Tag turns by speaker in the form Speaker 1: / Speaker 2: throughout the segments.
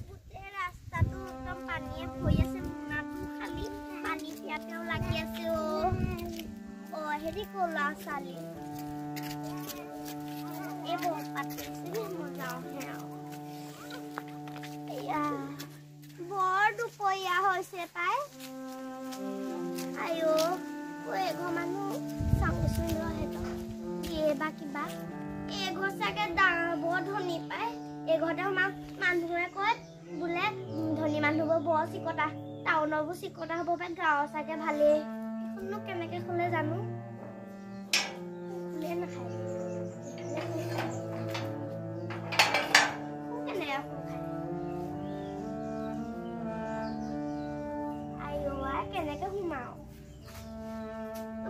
Speaker 1: গোটেই ৰাস্তাটো একদম পানীয়ে ভৰি আছে, মোনাটো খালী পানী পিয়া পিয়াও লাগি আছে। অ অ হেৰি ক'লা ছোৱালী এই বহুত পাতিছে দেই, মই যাওঁহে আৰু। এয়া বৰ দুপৰীয়া হৈছে পাই। আইঅ, এঘৰ মানুহ চাওঁচোন ৰ, সিহঁতক দিয়ে বা কিবা। এইঘৰ চাগে ডাঙৰ বৰ ধনী পায়। এইঘৰতে সোমাম, মানুহে কয় বোলে ধনী মানুহবোৰ বৰ চিকতা, টাউনৰবোৰ চিকতা হ'ব পাৰে, গাঁৱৰ চাগে ভালেই। এইখননো কেনেকে খোলে জানো, খোলে নাখায়। কেনেকে খোল খায়? আইঅ আই, কেনেকে সোমাও?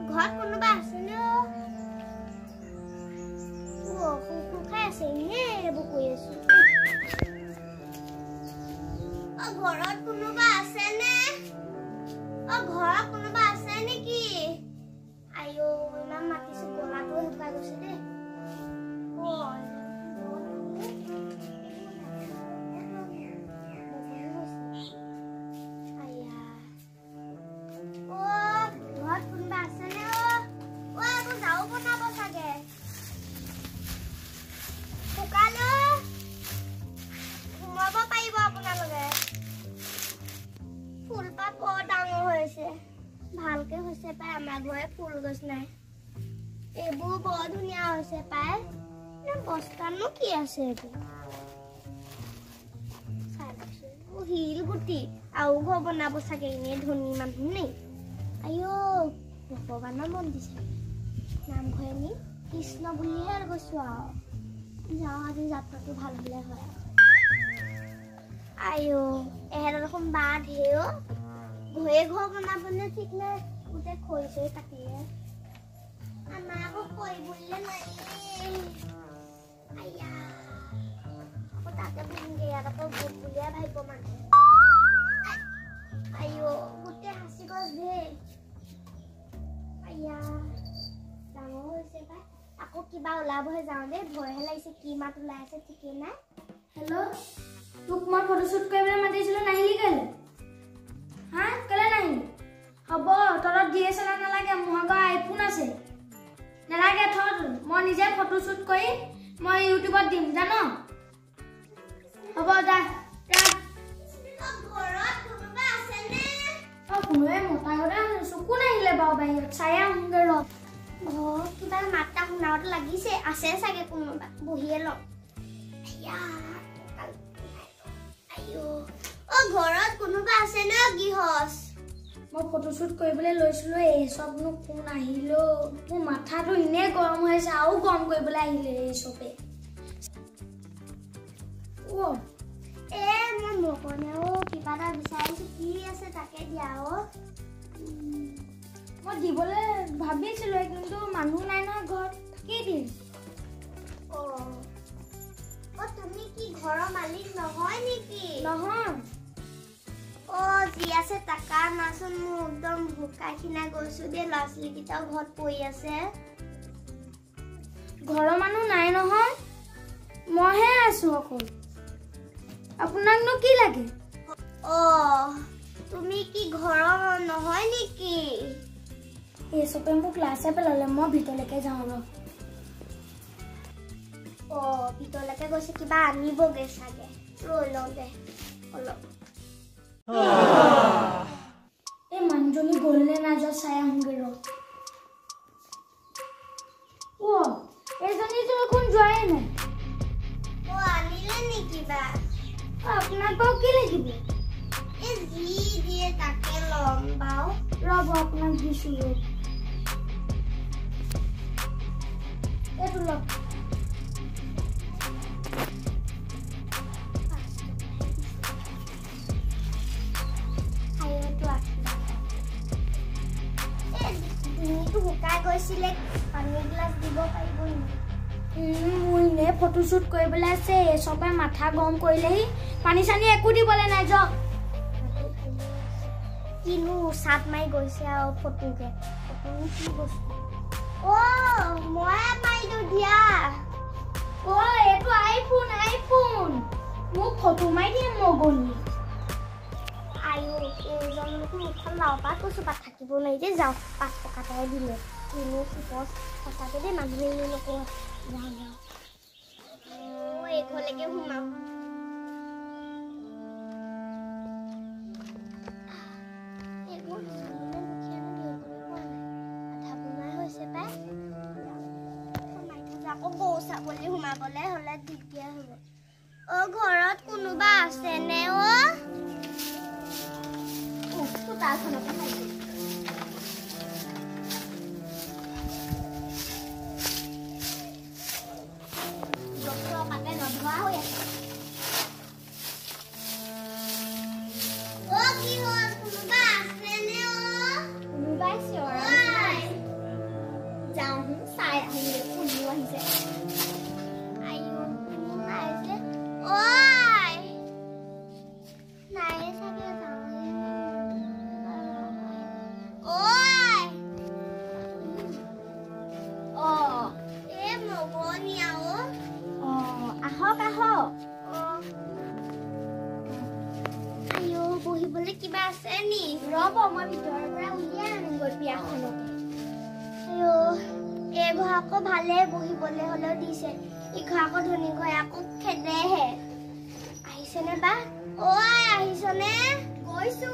Speaker 1: ঘৰত কোনোবা আছেনে? অ খোল খাই আছে, এনেই এইবোৰ কৰি আছো। অ ঘৰত কোনোবা আছেনে? অ ঘৰত কোনোবা আছে নেকি? আইঅ, ইমান মাতিছো, গলাটো শুকাই গৈছে দেই। অ অ ঘৰত কোনোবা আছেনে? অ অ এইবোৰ যাও বনাব চাগে। শুকালো, সোমাব পাৰিব আপোনালোকে। ফুলপাত বৰ ডাঙৰ হৈছে, ভালকে হৈছে পাই। আমাৰ ঘৰে ফুল গছ নাই। এইবোৰ বৰ ধুনীয়া হৈছে পাই। বস্তানো কি আছে এইবোৰ চাই লৈছো। শিলগুটি আৰু ঘৰ বনাব চাগে, এনেই ধনী মানুহ নেই। আইঅ, ভগৱানৰ মন্দিৰ চাগে, নামঘৰ নি কৃষ্ণ বুলিহে কৈছো আৰু। যাওঁ, আজি যাত্ৰাটো ভাল হলে হয় আৰু। আইঅ, এহেঁতৰ দেখোন বাঁহ ঢেৰ অ। ঘৰে ঘৰ বনাবনে ঠিক নাই, গোটেই খৰি চৰি কাটিলে। আমাৰ আকৌ খৰি বুলিলে নাই। আইয়া, আকৌ তাতে বহিমগে, ইয়াত আকৌ ভূত বুলিয়ে ভাবিব মানুহে। আইঅ, গোটেই সাঁচি গছ ঢেৰ। আইয়া, ডাঙৰ হৈছে পাই। আকৌ কিবা ওলাবহে, যাওঁ দেই, ভয়হে লাগিছে, কি মাত ওলাই আছে ঠিকেই নাই।
Speaker 2: হেল্ল', তোক মই ফটোশ্বুট কৰিবলৈ মাতিছিলোঁ, নাহিলি কেলে? হা, কেলে নাহিলি? হ'ব, তলত ডি এছ এল আৰ নালাগে, মোৰ আগৰ আইফোন আছে, নালাগে থ। মই নিজে ফটোশ্বুট কৰি মই ইউটিউবত দিম, জান? হ'ব, যা যা।
Speaker 1: ঘৰত কোনোবা আছেনে?
Speaker 2: অ কোনোৱে মতা গতে শুনিছোঁ, কোন আহিলে বাৰু বাহিৰত? চাই আহোঁগৈ ৰ।
Speaker 1: ঘৰত কিবা মাত এটা শুনাওঁতে লাগিছে, আছে চাগে কোনোবা, বহিয়ে লওঁ। আইয়া, আইঅ, অ ঘৰত কোনোবা আছেনে গৃহস্থ?
Speaker 2: মই ফটোশ্বুট কৰিবলৈ লৈছিলোঁ, এই চবনো কোন আহিলো? মোৰ মাথাটো এনেই গৰম হৈ আছে, আৰু গৰম কৰিবলৈ আহিলে এই চবে। অ
Speaker 1: এ মই মকনে অ কিবা এটা বিচাৰিছো, কি আছে তাকে দিয়া। অ
Speaker 2: মই দিবলৈ ভাবিছিলোঁ, কিন্তু মানুহ নাই নহয় ঘৰত, কি দিম?
Speaker 1: অ অ তুমি কি ঘৰৰ মালিক নহয় নেকি?
Speaker 2: নহয়।
Speaker 1: অ যি আছে টাকা নাচোন, মোৰ একদম ভোকা খিনা গৈছো দেই, ল'ৰা ছোৱালীকেইটাও ঘৰত পৰি আছে।
Speaker 2: ঘৰৰ মানুহ নাই নহয়, মইহে আছো অকল। আপোনাকনো কি লাগে?
Speaker 1: অ তুমি কি ঘৰৰ নহয় নেকি?
Speaker 2: এই চবে মোক লাজে পেলালে, মই ভিতৰলৈকে যাওঁ ৰ।
Speaker 1: অ ভিতৰলৈকে গৈছে, কিবা আনিবগে চাগে, ৰৈ লওঁ দে অলপ।
Speaker 2: এই মানুহজনী গ'ল নে নাযোৱা চাই আহোঁগৈ ৰ। অ এইজনীতো দেখোন যোৱাই নাই।
Speaker 1: অ আনিলে নি কিবা?
Speaker 2: অ আপোনাক বাৰু কি লাগিব?
Speaker 1: এই যি দিয়ে তাকে ল'ম বাৰু।
Speaker 2: ৰ'ব, আপোনাক দিছোঁ ৰ'ব। এইটো লওক।
Speaker 1: ডিঙিটো শুকাই গৈছিলে, পানী এগিলাচ দিব পাৰিব নেকি?
Speaker 2: মোৰ এনেই ফটোশ্বুট কৰিবলৈ আছে, এই চবে মাথা গৰম কৰিলেহি, পানী চানী একো দিবলৈ নাই, যাওক।
Speaker 1: কিনো চাট মাৰি গৈছে আৰু ফটোকে, ফটোনো কি বস্তু? অ মই মাৰি দিওঁ দিয়া। মোক ফটো মাৰি দিয়ে মগনি। আয়ো এইজন মুখখন লাও পাত কৈছোঁ পাত থাকিব নোৱাৰি দেই। যাওঁ, 5 টকা এটাই দিলে কিনো চিপচ। সঁচাকৈ দেই, মানুহে এনেই নকয়। যাওঁ যাওঁ, এই ঘৰলৈকে সোমাওঁ। এইবোৰ আধা বনোৱাই হৈছে পাই। সোমাই থৈ আকৌ গৰু ছাগলী সোমাবলৈ হ'লে দিগদাৰ হ'ব। অ ঘৰত কোনোবা আছেনে? অ চোতালখনতে খাইছোঁ।
Speaker 3: গছৰ পাতে নধৰা হৈ আছে।
Speaker 1: অ কি হ'ল, কোনোবা আছেনে? অ
Speaker 3: কোনোবাই চিঞৰা। যাওঁ চাই আহোঁগৈ কোননো আহিছে।
Speaker 1: আইঅ কোনো নাই যে। ঐ নাই চাগে, যাওঁ। ঐ
Speaker 3: অ
Speaker 1: এই মগনীয়া। অ
Speaker 3: অ আহক আহক।
Speaker 1: অ আইঅ বহিবলৈ কিবা আছে নি?
Speaker 3: ৰ'ব, মই ভিতৰৰ পৰা উলিয়াই আনোগৈ বিয়াখনকে।
Speaker 1: আইঅ এই ঘৰ আকৌ ভালেই, বহিবলৈ হ'লেও দিছে। ইঘৰ আকৌ ধনী ঘৰে আকৌ খেদেহে। আহিছেনে বা? ঐ আহিছনে?
Speaker 3: গৈছো।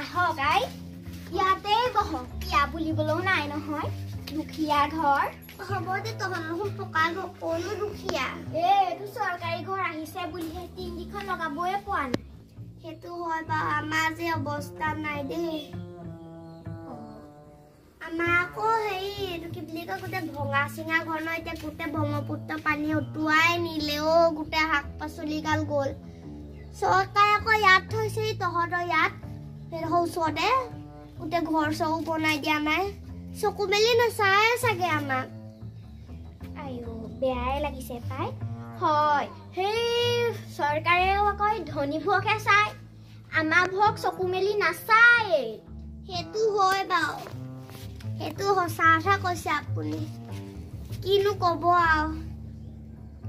Speaker 3: আহক আই, ইয়াতে বহক। বিয়া বুলিবলৈও নাই নহয়, দুখীয়া ঘৰ।
Speaker 1: হ'ব দে, তহঁতৰ দেখোন পকা ঘৰ, ক'নো দুখীয়া।
Speaker 3: এ এইটো চৰকাৰী ঘৰ আহিছে বুলিহে টিংকিখন লগাবয়ে পোৱা নাই।
Speaker 1: সেইটো হয় বাৰু, আমাৰ যে অৱস্থা নাই দেই। আমাৰ আকৌ হেৰি এইটো কি বুলি কয়, গোটেই ভঙা চিঙা ঘৰ ন, এতিয়া গোটেই ব্ৰহ্মপুত্ৰ পানী উটুৱাই নিলে। অ গোটেই শাক পাচলি গাল গ'ল। চৰকাৰে আকৌ ইয়াত থৈছে, তহঁতৰ ইয়াত সেইডোখৰ ওচৰতে গোটেই ঘৰ চৰো বনাই দিয়া নাই। চকু মেলি নাচায় চাগে আমাক।
Speaker 3: আইঅ বেয়াই লাগিছে পাই। হয়, সেই চৰকাৰেও আকৌ ধনীবোৰকহে চায়, আমাৰবোৰক চকু মেলি নাচায়েই।
Speaker 1: সেইটো হয় বাৰু, সেইটো সঁচা কথা কৈছে আপুনি। কিনো ক'ব আৰু,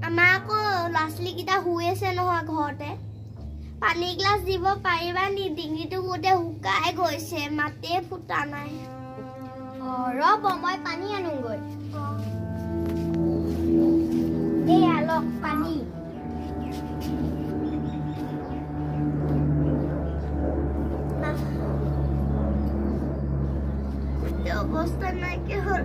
Speaker 1: আমাৰ আকৌ ল'ৰা ছোৱালীকেইটা শুই আছে নহয় ঘৰতে। পানী গিলাচ দিব পাৰিবা নি? ডিঙিটো গোটেই শুকাই গৈছে, মাতে ফুটা নাই।
Speaker 3: অ ৰ'ব, মই পানী আনোগৈ। এয়া লওক পানী।
Speaker 1: অৱস্থা নাইকিয়া হ'ল।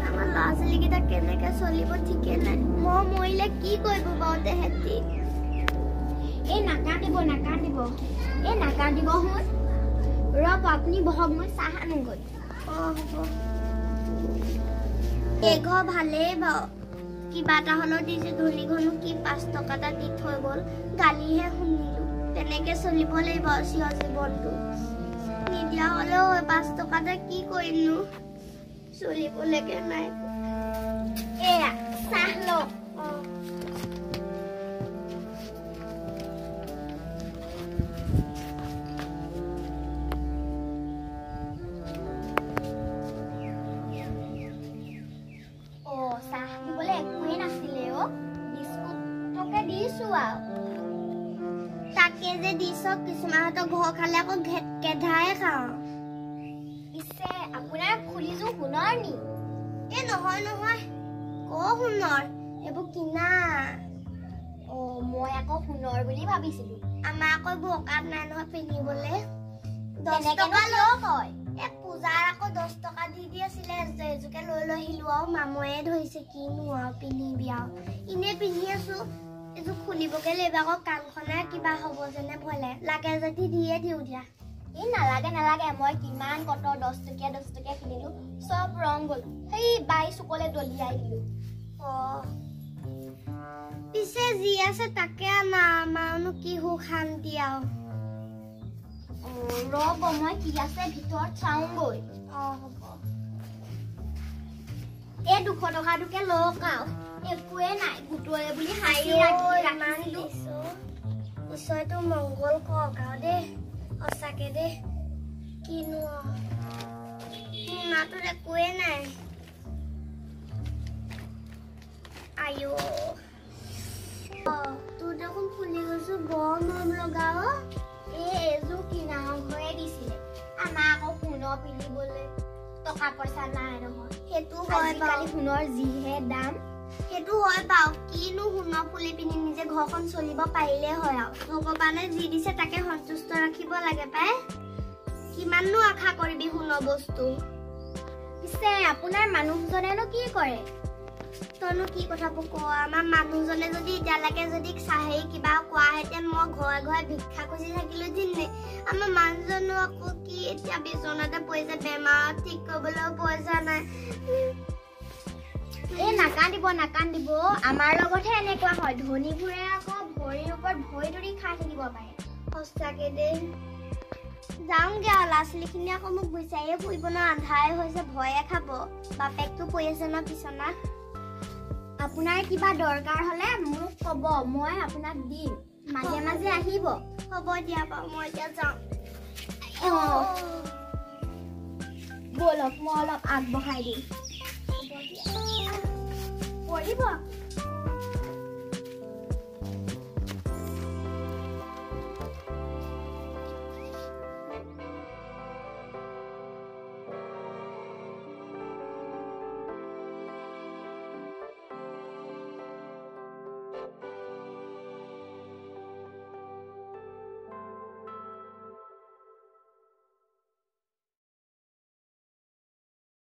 Speaker 1: আমাৰ ল'ৰা ছোৱালীকেইটা কেনেকে চলিব ঠিকে নাই। মই মৰিলে কি কৰিব বাৰু তেহেঁতি?
Speaker 3: এই নাকান্দিব নাকান্দিব, এই নাকান্দিব শুন। ৰ'ব আপুনি বহক, মই চাহ আনোগৈ।
Speaker 1: অ হ'ব। এইঘৰ ভালেই বাৰু, কিবা এটা হ'লেও দিছে। ধনী ঘৰনো কি 5 টকা এটা দি থৈ গ'ল, গালিহে শুনিলো। তেনেকে চলিব লাগিব চিৰ জীৱনটো। নিদিয়া হ'লেও 5 টকা এটা কি কৰিমনো, চলিবলৈকে নাই।
Speaker 3: এয়া চাহ লওক।
Speaker 1: অ
Speaker 3: অ চাহ দিবলৈ একোৱেই নাছিলে অ, বিস্কুটকে দিছো আৰু।
Speaker 1: তাকে যে দিছ, কিছুমানহঁতৰ ঘৰ খালে আকৌ গেধাই খাওঁ।
Speaker 3: পিছে আপোনাৰ ফুলিযোৰ সোণৰ নি?
Speaker 1: এই নহয় নহয়, ক সোণৰ, এইবোৰ কিনা।
Speaker 3: অ মই আকৌ সোণৰ বুলি ভাবিছিলো।
Speaker 1: আমাৰ আকৌ এইবোৰ অকাত নাই নহয় পিন্ধিবলৈ। 10
Speaker 3: তেনেকেনো
Speaker 1: টকা
Speaker 3: কিয় কয়?
Speaker 1: এই পূজাৰ আকৌ 10 টকা দি দি আছিলে, এযোৰকে লৈ লৈ আহিলো আৰু। মাময়ে ধৰিছে, কিনো আৰু পিন্ধিবি আৰু, এনেই পিন্ধি আছো। এযোৰ খুলিবগে লাগিব আকৌ, কাণখনে কিবা হ'ব যেনে ভয় লাগে। লাগে যদি দিয়ে দিওঁ দিয়া।
Speaker 3: এই নালাগে নালাগে, মই কিমান কত 10 টকীয়া 10 টকীয়া কিনিলো, চব ৰং গ'ল। সেই বাই চুকলে দলিয়াই দিলো।
Speaker 1: অ পিছে যি আছে তাকে আনা, আমাৰনো কি সুখ শান্তি আৰু।
Speaker 3: অ ৰ'ব, মই কি আছে ভিতৰত চাওঁগৈ।
Speaker 1: অ হ'ব।
Speaker 3: এই 200 টকাটোকে লওক আৰু, একোৱে নাই গোটৰে বুলি সাঁচি ৰাখিছিলো।
Speaker 1: ঈশ্বৰটো মংগল কৰক আৰু দেই, সঁচাকে দেই। কিনো মোনাটোত একোৱে নাই। আইঅ, তোৰ দেখোন ফুলি গৈছো, বৰ মৰম লগা অ।
Speaker 3: এই এযোৰ কিনা ঘৰে দিছিলে আমাক, আকৌ সোণৰ পিন্ধিবলৈ টকা পইচা নাই নহয়।
Speaker 1: সেইটো হয়।
Speaker 3: আজিকালি সোণৰ যিহে দাম।
Speaker 1: সেইটো হয় বাৰু, কিনো সোণৰ ফুলি পিন্ধি, নিজে ঘৰখন চলিব পাৰিলে হয় আৰু। ভগৱানে যি দিছে তাকে সন্তুষ্ট ৰাখিব লাগে পাই, কিমাননো আশা কৰিবি সোণৰ বস্তু।
Speaker 3: পিছে আপোনাৰ মানুহজনেনো কি কৰে?
Speaker 1: তইনো কি কথাবোৰ ক, আমাৰ মানুহজনে যদি এতিয়ালৈকে যদি চাহেৰি কিবা কোৱাহেঁতেন মই ঘৰে ঘৰে ভিক্ষা খুজি থাকিলো নে? আমাৰ মানুহজনো আকৌ কি, এতিয়া বিচনাতে পৰিছে বেমাৰত, ঠিক কৰিবলৈও পইচা নাই।
Speaker 3: এই নাকান্দিব নাকান্দিব, আমাৰ লগতহে এনেকুৱা হয়, ধনীবোৰে আকৌ ভৰিৰ ওপৰত ভৰি ধৰি খাই থাকিব পাৰে।
Speaker 1: সঁচাকে দেই, যাওঁগে আৰু, ল'ৰা ছোৱালীখিনি আকৌ মোক বিচাৰিয়ে ফুৰিব ন, আন্ধাৰে হৈছে, ভয়ে খাব, বাপেকটো পৰি আছে ন বিচনাত।
Speaker 3: আপোনাৰ কিবা দৰকাৰ হ'লে মোক ক'ব, মই আপোনাক দিম। মাজে মাজে আহিব।
Speaker 1: হ'ব দিয়া বাৰু, মই এতিয়া যাওঁ।
Speaker 3: অঁ, ব'লক, মই অলপ আগবঢ়াই দিম।
Speaker 1: হ'ব দিয়া।
Speaker 3: পৰিব।